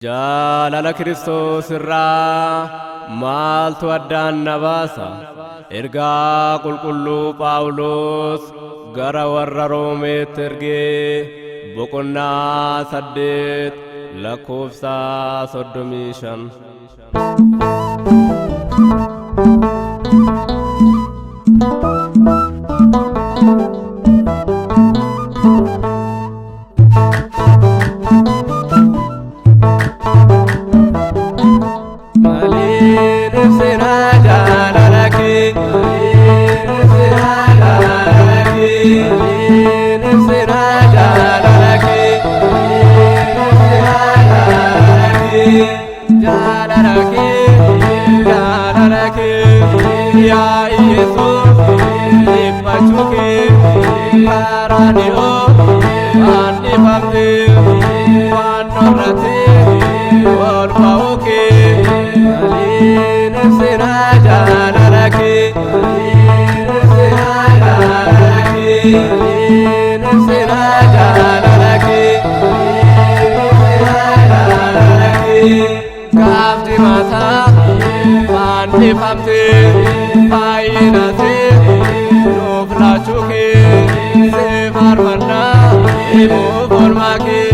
Jaalala Kiristoos irraa maaltu addaan na baasa? Ergaa qulqulluu Phaawulos gara warra Roomeetti ergee boqonnaa 8 lakkoofsa 35. Maaliin ibsinaa jaalala kee? Maaliin ibsinaa jaalala kee? Maaliin ibsinaa jaalala kee? Maaliin ibsinaa jaalala kee? Jaalala kee, jaalala kee, yaa Yesuus, dhiphachuu kee, karaa dhiyoo waan dhifamtee, waan dhorratee, ol ba'uu kee. Maaliin ibsinaa jaalala kee? Maaliin ibsinaa jaalala kee? Maaliin ibsinaa jaalala kee? Maaliin ibsinaa jaalala kee? Gaaf jimataa fannifamtee fayyinatee nuuf laachuu kee si faarfannaa himuuf oolmaa kee.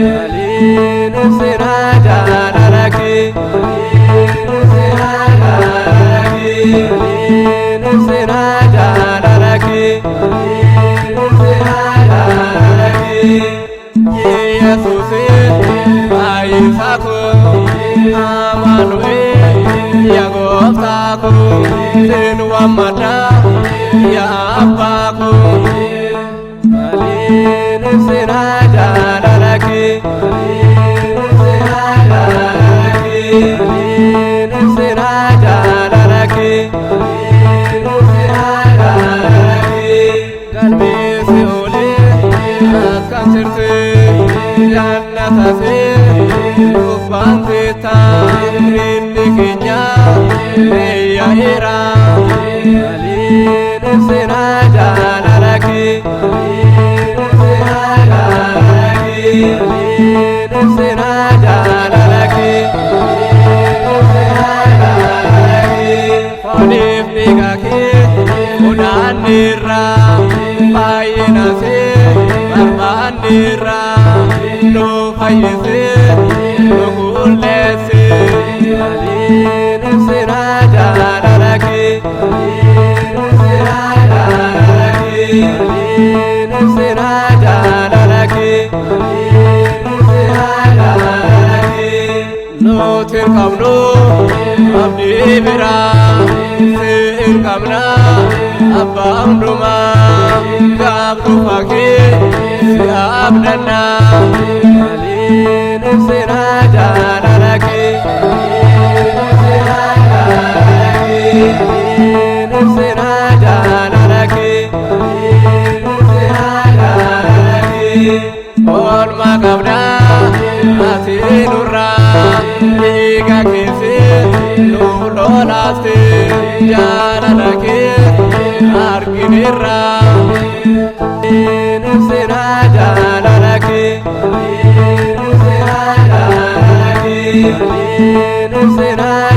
Maaliin ibsinaa jaalala kee? Maaliin ibsinaa jaalala kee? Maaliin ibsinaa jaalala kee? Maaliin ibsinaa jaalala kee? Yesuus fayyisaa koo, Amaanu'eel yaa gooftaa koo, sin waammadha yaa abbaa koo. Maaliin ibsinaa jaalala kee? Maaliin ibsinaa jaalala kee? Maaliin ibsinaa jaalala kee? Maaliin ibsinaa jaalala kee? Galmee si'oolee akkam jirti jannatase nuuf baanteetta inni keenya eeyyaa'eera. Maaliin ibsinaa jaalala kee? Maaliin ibsinaa jaalala kee? Maaliin ibsinaa jaalala kee? Maaliin ibsinaa jaalala kee? Fooniif dhiiga kee funaanneerra, baay'inasee barbaanneerra, nu fayyisee nu qulleesse. Maaliin ibsinaa jaalala kee? Maaliin ibsinaa jaalala kee? Maaliin ibsinaa jaalala kee? Maaliin ibsinaa jaalala kee? Nuti hin qabnu abdii biraa, si hin qabna abbaa hundumaa, gaaf dhufa kee si abdanna. Maaliin ibsinaa jaalala kee? Maaliin ibsinaa jaalala kee? Maaliin ibsinaa jaalala kee? Maaliin ibsinaa jaalala kee? Oolmaa qabdaa ati nurraa, dhiiga keessi nuuf lolaaste, jaalala kee argineerra. Maaliin ibsinaa jaalala kee? Maaliin ibsinaa jaalala kee? Maaliin ibsinaa